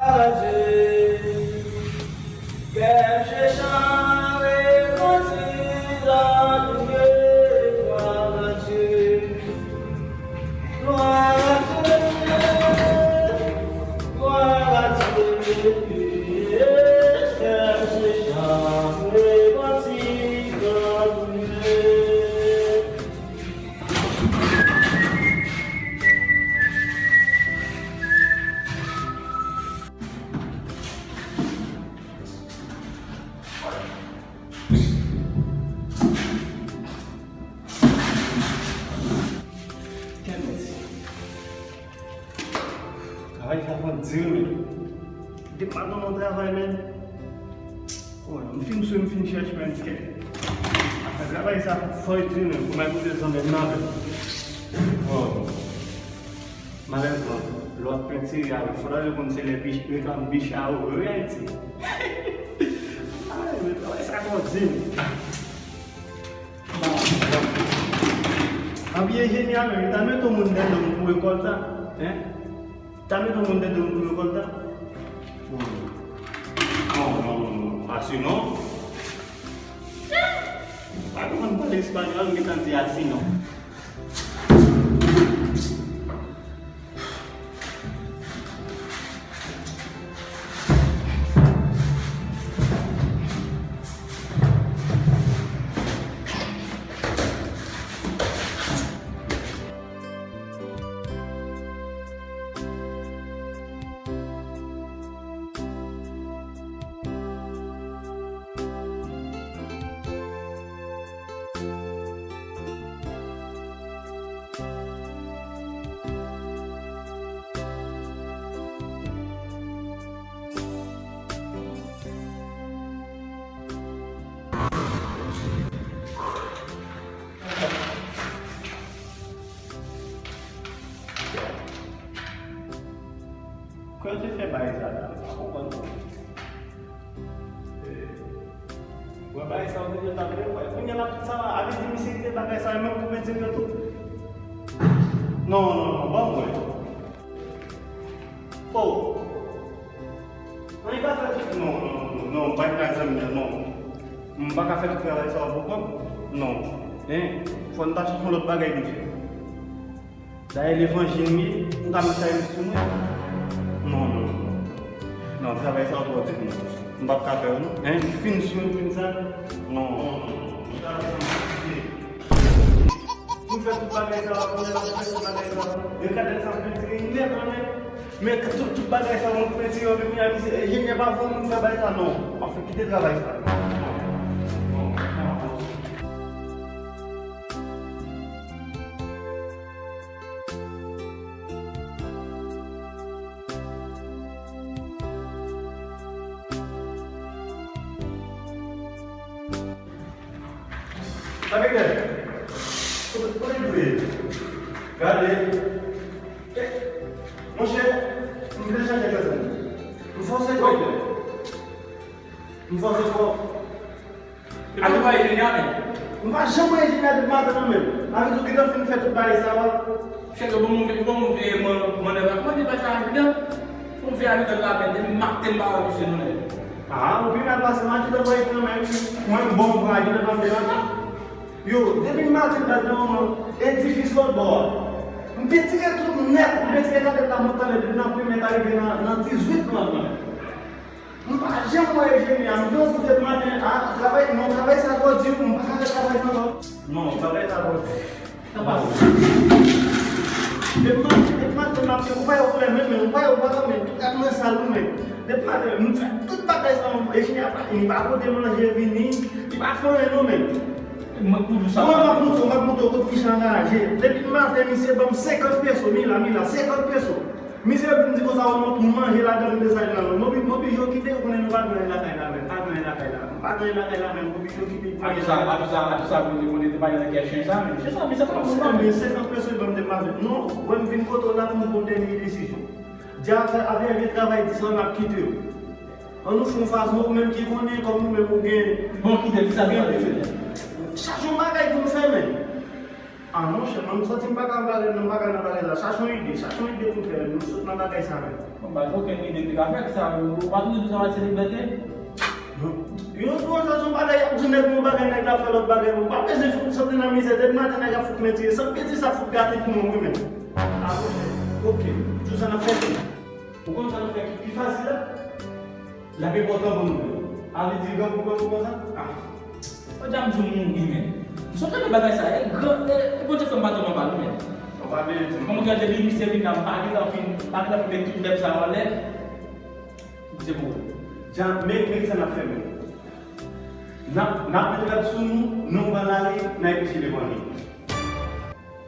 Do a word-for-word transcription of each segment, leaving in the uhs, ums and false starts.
Gloire à Dieu. Kè m chèche repanti, adore, gloire à Dieu. Gloire à Dieu, gloire à Dieu. Kè m chèche repanti, adore. Travay sa pran di, men. Depi maten nan travay, men. Oh, m fin sou, m fin chèche, men, kè. Afè travay sa fò di, men. Pou mwen koute zanmi m nan, men. Oh. Malèrezman, lè w ap pentire a, fò w ta konn se lè bich, reklame bich a, ou, wi, Ayiti. Ay, men, travay sa fò di, men. Anpi enjenyè a menm, li ta mete yon moun dèyè do m pou rekòt la, en? Li ta mete yon moun dèyè do m pou rekòt la? Non, non, non, non, non. Asi non. Pa konprann pale espanyòl, m gentan di asi non. Kòman yo te fè bagay sa la? M pa konprann non. Wè bagay sa yo te fè tablo, wè. Kounye a la tout sa la, a vle di misye kite bagay sa yo menm pou pentire yo tou? Non, non, non, ban m wè. Oh. Ann, li pa fè tout, non, non, non, non, bay pa egzanp, non. M pa ka fè tout travay sa yo pou kò m. Non. Hein? Fò n ta chèche yon lòt bagay pou fè. Dayè levanjil m ye, m ka met sa yo sou mwen. Non, non, non. Non, travay sa twò di pou mwen. M p ap ka fè l non. Hein, m fin sou, m fin sa. Non, non, non, non. Travay sa m ap kite. Pou m fè tout bagay sa, pou m fè tout bagay sa. Yo ka fè sa m retire nèt nan men. Men tout, tout bagay sa mwen pentire yo, men kounya misye enjenyè pa voye moun fè bagay sa non. M ap fè kite travay sa. Non, non, non. Sa gen lè. Kote, kote l ye? Gade. Eh, monchè, m vle chanje kazèn. M fòse twòp. M fòse twòp. Epi ou pa enjenyè, men. M pa janm wè enjenyè depi maten nan menm. Avèk ou gentan fin fè tout bagay sa a. Chèf, bon, move, bon, move, man, mannèv la. Kòman te fè sa, abitan? Move abitan la, men, depi maten m pa wè misye non, men. Ah, ou pi mal pase m, abitan, boy, kanmenm. Mwen, m bon, m pran abitan, pa m devan. Yo, depi maten, gade nan edifis lòt bò a. M te tire tout nèt, m te tire gade la, mwen tande depi nan premye ta rive nan, nan dizuit lan. M pa janm wè enjenyè a, m gen yon kote maten, a, travay, non, travay sa twò di, m pa ka fè travay sa ankò. Non, travay sa twò di. Sa pase. Depi maten, depi maten, m ap di, ou pa wè koulè men, men, ou pa wè, ou pa wè, men, tout kat mwen sal, wi, men. Depi maten, m fè tout bagay sa, enjenyè a pa vini, li pa pote manje vini, li pa fè anyen, non, men. Mwen, m ap montre w, m ap montre w kot ficha anraje. Depi maten, misye ban m senkant peso, mila, mila, senkant peso. Misye vin di konsa, ou non, pou manje ladan m te sa la. Mobi, Mobi, yo kite, ou konnen nou pa gen anyen lakay la menm. Pa gen anyen lakay la. Pa gen anyen lakay la menm, Mobi, yo kite. Atou sa, atou sa, atou sa, Mobi, Mobi, te pa gen nan kè chen sa, men. Chen sa, men se pa moun nan, men. Se nan peso ban m te mache. Non, wè m vin kote w la pou m pran dènye desizyon. Di afè, afè vye travay di sa, m ap kite w. An nou fè yon fason, ou menm ki konnen, kòm ou menm ou gen. Bon, kite, ki sa nou pral fè? Chache yon bagay pou nou fè, men. Ah, monchè, mwen, m santi m pa ka nan bagay, m pa ka nan bagay sa. Chache yon ide, chache yon ide pou fè, nou sot nan bagay sa menm. Bon, pa gen okenn ide m te ka fè, ki sa, ou pa toujou di travay se libète? Yon jou, yon jou, yon bagay, y ap di nèg yon bagay, nèg la fè lòt bagay, ou pa bezwen fout soti nan mizè, depi maten, nèg ap fout mentire, san peze sa fout gate pou mwen, wi, menm. Ah, monchè, oke, jou sa n ap fè tou. Ou konn sa n ap fè ki pi fasil la? L ap enpòtan pou nou menm. A vle di grangou, grangou konsa? Ah. Fò djab di w mouri, men. M sot tande bagay sa, e gran, e, e Bondye fè m pa tonbe anba nou, men. Ou pa vle di m. Kòman kè depi misye vin la, m pa gentan fin, m pa gentan fin met tout lèp sa yo anlè. Se pou ou. Djab, men, men ki sa n ap fè menm. N ap, n ap met rad sou nou, nou pran lari, n al preche levanjil.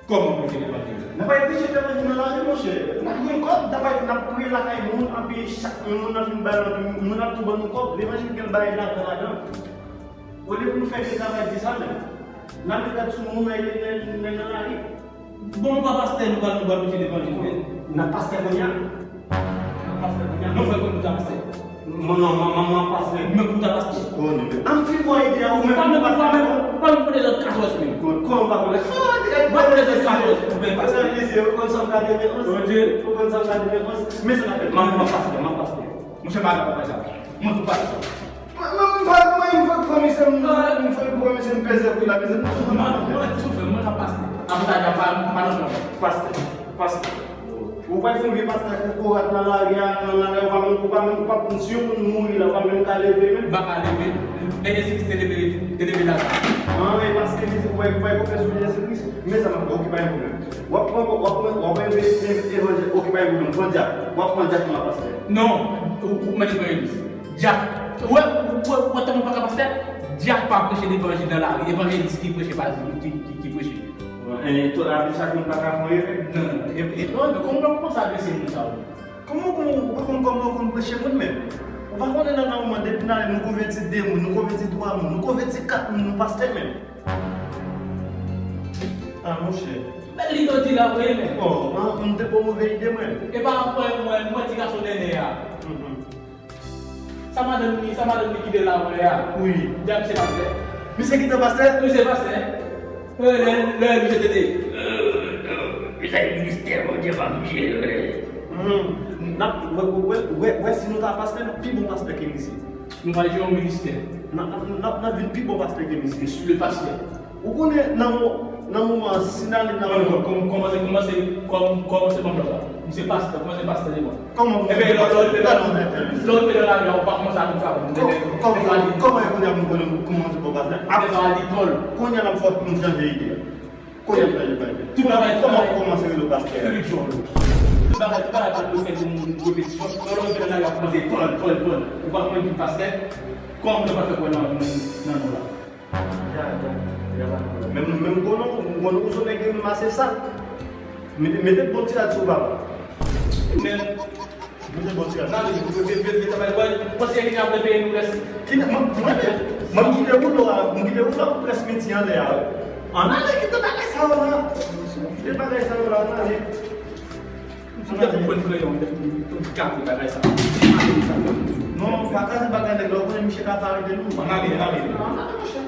Kòman preche levanjil? N ap al preche levanjil nan lari, monchè. N ap jwenn kòb, n ap al, n ap priye lakay moun, anpi chak moun nan fin bay, moun ap tou ban nou kòb. Levanjil gen bagay lajan ladan. Olye pou nou fè vye travay di sa menm. N ap met rad sou nou, n al, n al, n al nan lari. Bon, nou pa pastè, nou pral, nou pral preche levanjil, men. N ap pastè kounye a. N ap pastè kounye a. Non, fè konn nou ta pastè. Mwen non, mwen, mwen, mwen pastè. Men pou ta pastè. Oh, non, men. An fin pran ide a, ou menm, ou pa menm pastè. Ou pa menm pran de zòt katòz mil. Kò-, kòman ou pa konnen? Ou pa konnen zòt katòz, ou menm pastè. Mesye, ou konn sa m ka de mil onz? Bondye. Ou konn sa m ka de mil onz? Men sa n ap fè. Mwen, mwen pastè, mwen pastè. Monchè, pa ka fè sa. Mwen tou pastè. Mwen, mwen, mwen, mwen, mwen fè komisè, mwen, mwen fè komisè, mwen peze kou la, peze kou la. Mwen, mwen, mwen, mwen ka pastè. Apre sa, y ap pa, pa nan plan. Pastè, pastè. Ou pa fè vye pastè kokorat nan lari a, nan lari a, ou pa menm, ou pa menm, ou pa, si yon moun mouri la, ou pa menm ka leve menm. M pa ka leve. Lè Jezi Kris te leve, te leve Laza. An, e paske li di, ou pa, ou pa konfyans nan Jezi Kris. Men sa m ap fè, oke, pa gen pwoblèm. W ap pran, w ap pran, w ap pran evanjèl, oke, pa gen pwoblèm, pran dyak. W ap pran dyak nan pastè. Non, ou, ou mande evanjelis. Dyak. Ou wè, ou wè, ou wè, tèlman pa ka pastè, dyak pa preche levanjil nan lari. Evanjelis ki preche, pa di, ki, ki, ki preche. Bon, e, tout la vi chak moun pa ka fè yon efè. Non, non, e, e, non, men kòman w ap kòmanse adrese moun sa yo? Kòman, kòman, ou pa konn kòman w konn preche moun menm? Ou pa konnen nan, nan moman, depi nan nou konvèti de moun, nou konvèti twa moun, nou konvèti kat moun, nou pastè menm. Ah, monchè. Bèl ide w di la vre, men. Oh, mwen, mwen te pran move ide, mwen. E pa mwen, mwen, mwen ti gason nènè a. Mhm. Sa madanm li, sa madanm li kite la, mwen, a. Wi. Djab se pastè. Misye kite pastè? Wi, se pastè. Lè, lè, lè, misye te di, euh, euh, misye ministè, Bondye pa misye, vre. Hmm. N ap, wè, wè, wè, wè, wè, si nou ta pastè, nou pi bon pastè ke misye. Nou pral jere yon ministè. N ap, n ap, n ap, n ap vin pi bon pastè ke misye. Je suis le pasteur. Ou konnen nan mo-, nan moman an, si n ale nan moman. Kòm-, kòmanse, kòmanse, kòm-, kòmanse ban m lòd la. M se pastè, kòmanse pastè de mwen. Kòman pou... Ebyen, lòd, lòd, lòd, lòd, lòd, fè nan lari a, ou pa kòmanse ak yon sa. Kò-, kòman, kòman kounye a pou nou konnen kòman se bon pastè? Apre sa, a di Pòl. Kounye a n ap fè pou nou chanje ide a. Kounye a m pral pale. Tout bagay, tout bagay. Kòman w kòmanse rele w pastè? Tout bagay, tout bagay pa dwe fè de moun repetisyon. Lè w fè nan lari a kòmanse Pòl, Pòl, Pòl. Ou pa konn ki pastè? Kòman w pral fè kwè nan, nan, nan non la? Ya, ya, ya, pa de pwoblèm. Men, men m konnen w, m konnen w se yon nèg ki renmen mache sa. Mete, mete bon ti rad sou ou, papa. Men, Mwen te bon ti gaz. N ale, vye, vye, vye, vye travay, bòy. Panse ki ap peye nou rès. Ki, mwen, mwen, mwen kite woulo a, mwen kite woulo a pou rès midi anlè a. Ann ale, kite bagay sa yo la. Kite bagay sa yo la, ann ale. Mwen te fè pran kreyon, mwen te fè gate bagay sa. Non, pa kraze bagay nèg la, ou konnen misye ka pare de nou. Ann ale, ann ale. Ann ale, monchè.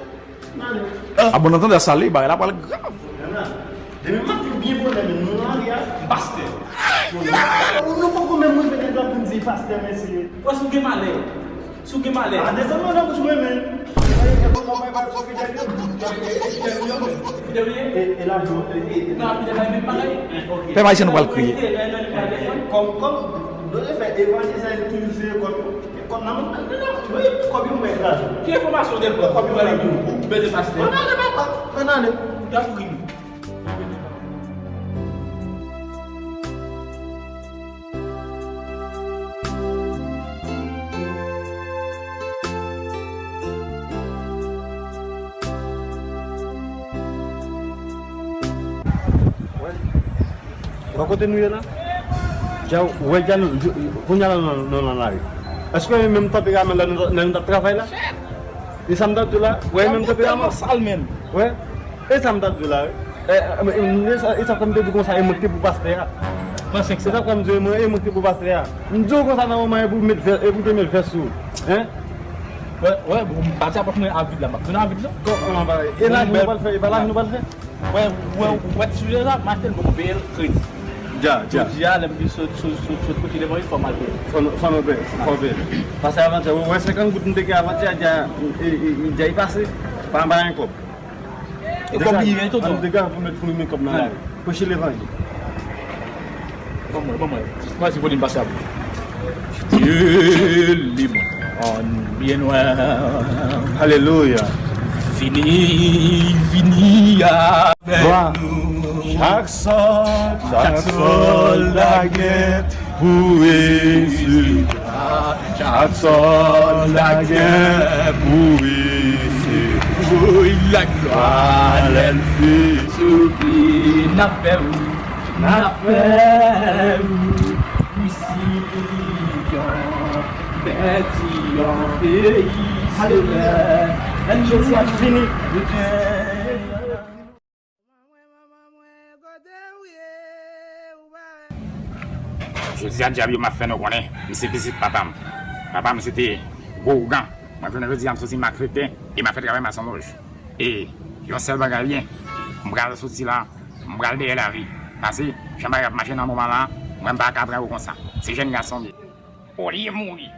A bon, nan tandans sa, li, bagay la pral grav. Demen maten byen bonè, men nou nan lari a. Pastè. Nou poko menm rive nèg la pou n di pastè, mesye. Wè, si w gen malè. Si w gen malè. A, desann mwen nan bouch mwen, men. E, e, e, e, e, fidèl yo, men. Fidèl yo, men. Fidèl yo, men. E, e, la, e, e, e. Non, fidèl la, menm bagay. Ok. Pèp ayisyen nou pral kriye. Kòm, kòm, nou te fè evanjil sa, toujou se kòm yo. Kòb nan men, nan, nan, nan, kòb yo mwen kraze. Ki enfòmasyon w te pran? Kòb yo mwen kraze. Ou bèl de pastè. Ann ale, papa. Ann ale. Ou ta kouri. Wè. Wè kote nou ye la? Dja, ou wè dja nou, kounye a la nou, nou nan lari. Èske w menm tanperaman lè nou, lè nou t ap travay la? E sa m t ap di w la? Wè menm tanperaman? Sal menm. Wè. E sa m t ap di w la, wi. E, e, e, e sa, e sa kòm te di konsa, e mwen ki te pou pastè a. Pran senk san. E sa kòm di, e mwen, e mwen ki te pou pastè a. M di w konsa nan moman e pou met vès, e pou te met vès sou. Hein? Wè, wè, bon, m pa di apòt mwen a vid la, m ap tounen a vid la. Kò-, kòman bagay? E la nou pral fè, e pa la nou pral fè? Wè, wè, wè ti sou la, m achte l, m poko peye l kredi. Dja, dja. Jodi a, lè m vin sot, sot, sot, sot kote devan li, fò m al peye l. Fò nou, fò nou peye, fò peye l. Paske avantyè, wè, senkant goud m te gen avantyè, dja, e, e, e, dja li pase, pa anba yon kòb. E kòb li ye, tonton. Ann degaje pou met pou nou men kòb nan lari. Preche levanjil. Ban mwen, ban mwen. Mwen di volim pase a pou. Dieu li mwen an byen nwè. Alelouya. Vini, vini avèk nou. Chak sòt, chak sòt lagè pou resi. Chak sòt lagè pou resi. Woy, laglwa lè l fin. Soupi, n ap fè wi, n ap fè wi. Wi, si yon pèdi yon peyi. Alelouya. Jezi ap vini. Jodi a, dyab yo, m ap fè nou konnen, m se pitit papa m. Papa m se te gwo ougan. Mwen jounen jodi a, m soti malfektè e m ap fè travay masonlòj. E yon sèl bagay l ye, m pral soti la, m pral dèyè lavi. Paske jan bagay ap mache nan moman la, mwen m pa ka pran yo konsa. Se jèn gason m ye. Olye mouri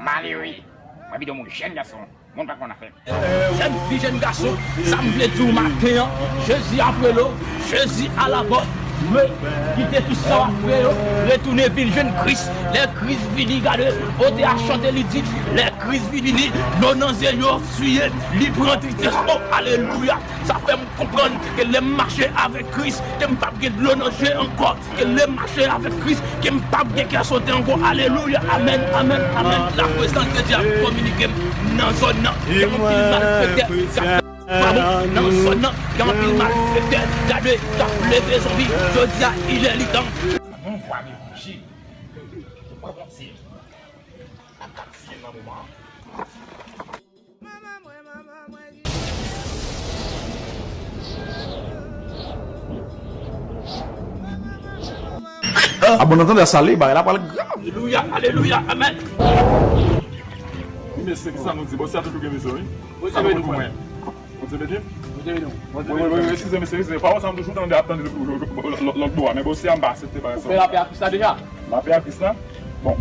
malere, mwen pito mouri jèn gason. Moun pa konn afè. Jèn fi, jèn gason, sa m vle di w maten an, Jezi apre l, Jezi alabòd. Wi, kite tout sa w ap fè yo, retounen vin jwenn Kris. Lè Kris vini, gade, ote a chante, li di, lè Kris vini, li, dlo nan zye yo siye, li pran tritès. O, alelouya! Sa fè m konprann ke lè m mache avèk Kris, ke m p ap gen dlo nan je ankò, ke lè m mache avèk Kris, ke m p ap gen kè sote ankò. Alelouya, amèn, amèn, amèn. Laprezans de Dye ap kominike m nan zòn nan. Gen anpil malfektè k ap fè pa bon nan zòn nan. Gen anpil malfektè, gade, k ap leve zonbi. Jodi a, il est le temps. Yon vwa levanjil. Ou pa Bondye. N ap kaptiye nan moman an. A bon, antande sa li, bagay la pral grav. Alelouya, alelouya, amèn. Wi, mesye, kisa nou di? Bòs la toujou gen bezwen, wi. Bondye beni w, frè. Bondye beni w. Bondye beni w. Wi, wi, wi, eskize, mesye, eskize. Pawòl sa m toujou tande, ap tande lòt bò a, men bòs la m pa aksepte bagay sa. Ou fè lapè ak Kris la deja? Lapè ak Kris la? Bon,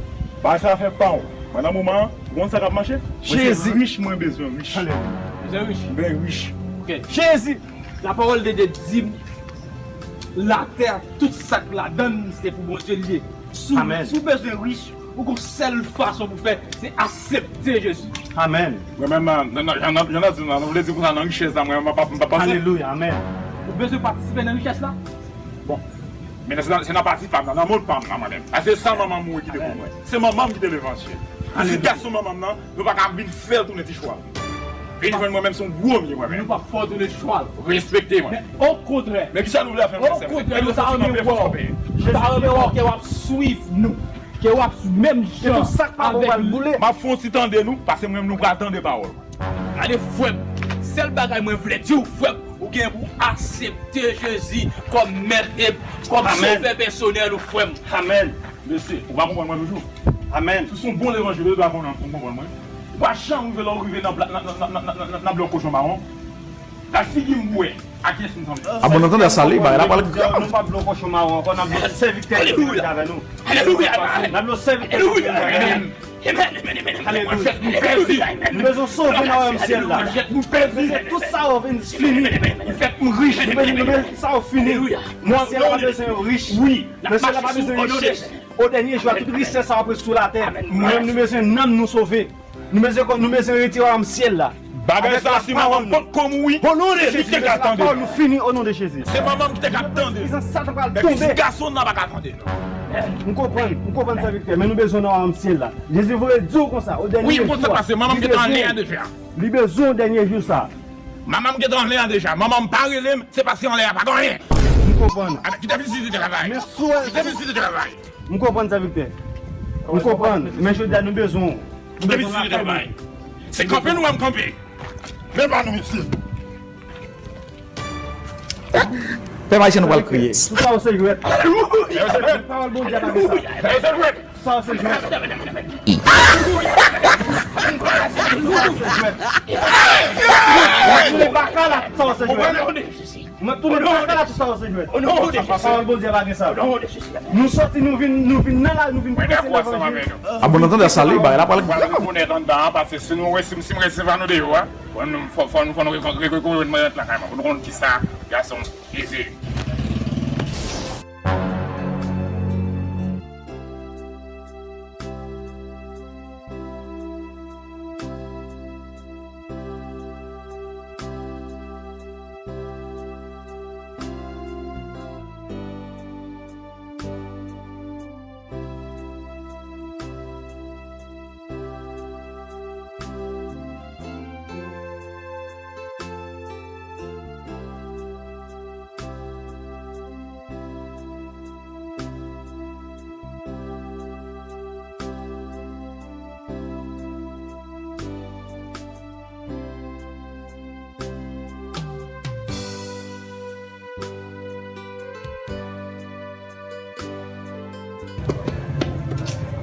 bagay sa fè pa w. Mwen nan moman an, ou konn sa k ap mache? Mwen se Jezi. Rich, mwen bezwen rich. Bezwen rich? Mwen rich. Ok. Jezi! Lapawòl de Dye di m, latè, tout sa k ladan l, se pou Bondye l ye. Si w, amèn, si w bezwen rich, ou gon sèl fason pou fè, se aksepte Jezi. Amèn. Mwen menm, nan, nan, jan n ap, jan n ap di nou la, nou vle di konsa nan richès la, mwen menm, m pa, m pa panse. Alelouya, amèn. Ou bezwen patisipe nan richès la? Bon. Men se nan, se nan pati pa m nan, nan mond pa m nan mwen menm. Paske se sa manman m mouri kite pou mwen. Se manman m ki te levanjil. Pitit gason manman m nan, nou pa ka vin fè l tounen ti chwal. Vin jwenn mwen menm, se yon gwo m ye mwen menm. Nou p ap fè w tounen chwal. Respekte mwen. Men okontrè. Men kisa nou vle a fè mwen sèm? Okontrè, nou ta renmen wè w. Nou ta renmen wè w ke w ap swiv nou. Ke w ap menm jan avèk nou. M ap fè yon ti tande nou, paske mwen menm nou pral tande pawòl. Gade frè m, sèl bagay mwen vle di w frè m, ou gen pou aksepte Jezi kòm mèt e kòm sovè pèsonèl ou frè m. Amèn. Mesye, ou pa konprann mwen toujou? Amèn. Si se yon bon levanjil, ou dwe konprann, ou konprann mwen. Ou pa janm rive lè ou rive nan bla-, nan, nan, nan, nan, nan, nan blo kochon mawon. Gad figi m bwè. A kiyès m sanble? A bon, nou tande sa li, bagay la pral grav. Nou pa blo kochon mawon ankò, n ap blo sèvitè ki avè nou. Alelouya. N ap blo sèvitè ki avè nou. Amèn, amèn, amèn, amèn. Alelouya. Nou pèdi. Nou bezwen sove nan wayòm syèl la. Nou pèdi. Mesye, tout sa yo vin fini. Ou fèk m rich. Nou bezwen, nou bezwen tout sa yo fini. Alelouya. Mond syèl la pa bezwen yo rich. Wi. Mesye, la pa bezwen richès. O dènye jou a, tout richès sa yo ap ret sou latè. Nou menm, nou bezwen nanm nou sove. Nou bezwen, nou bezwen retire wayòm syèl la. Bagay sa, si manman m potko mouri, se li ki te ka tande. Pawòl nou fini o non de Jezi. Se manman m ki te ka tande. Men pitit gason nan pa ka tande. M konprann, m konprann sèvitè, men nou bezwen nan wayòm syèl la. Jezi voye di w konsa, o dènye jou a. Wi, m konn sa k pase, manman m gentan anlè a deja. Li bezwen o dènye jou sa. Manman m gentan anlè a deja. Manman m pa rele m, se paske anlè a pa gen anyen. M konprann. Kite pitit li travay. Kite pitit li travay. M konprann sèvitè. M konprann, men jodi a nou bezwen w. Kite pitit li travay. Se kanpe nou wè m kanpe. Men pa nou, mesye. Pèp ayisyen, nou pral kriye. Tout sa yo se jwèt. Pawòl Bondye a pa di sa. Tout sa yo se jwèt. Tout sa yo se jwèt. Tout sa yo se jwèt. Mwen tounen nan kaka la tout sa yo se jwèt. Pawòl Bondye pa gen sa. Nou sòti, nou vin, nou vin nan la, nou vin prese levanjil. A bon, nan tande sa, li bagay la pral grav. Rekonèt anndan an, paske si nou resi, si m resevwa nou deyò a, fò nou, fò, fò nou, fò nou rekonèt mwen rant lakay mwen, pou nou konn kisa gason Jezi.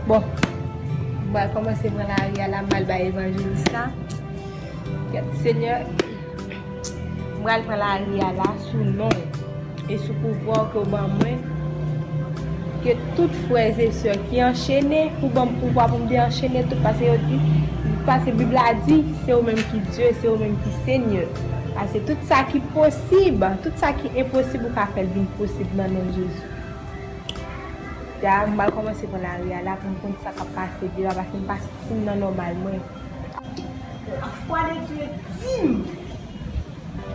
Bon, m pral kòmanse pran lari a la, m pral bay evanjelis la. Kèt, Senyè, m pral pran lari a la sou non w e sou pouvwa w ke w ban mwen. Ke tout frè e sè ki anchene, ou ban m pouvwa pou m deanchene tout, paske yo di, paske Bib la di, se ou menm ki Dye, se ou menm ki Senyè. Paske tout sa ki posib, tout sa ki enposib, ou ka fè l vin posib nan non Jezi. Ya, m pral kòmanse pran lari a la pou m konn sa k ap pase deyò a, paske m pa santi m nan nòmal mwen. Lafwa de Dye di m,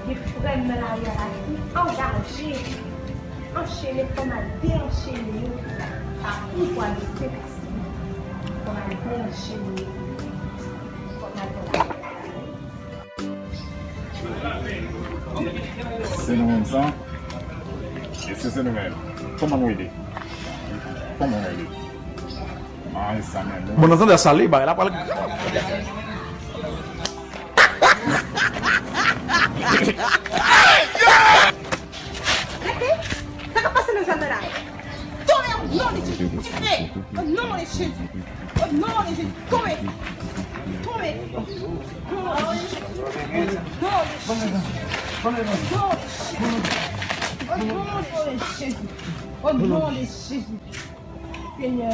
gen frè m nan lari a la ki angaje, anchene, fò n al deanchene yo pa pouvwa de Sentespri. Fò n al deanchene yo. Fò n al pran lari a. Se nou menm sa? Èske se nou menm? Kòman nou rele? Kòman nou rele? Ay, sa menm. Bon, nan tande sa, li bagay la pral grav. Sa k ap pase nan zòn nan la? Tonbe o non de Jezi. Dife. O non de Jezi. O non de Jezi. Tonbe. Tonbe. O non de Jezi. O non de Jezi. O non de Jezi. O non de Jezi. O non de Jezi. Senyè.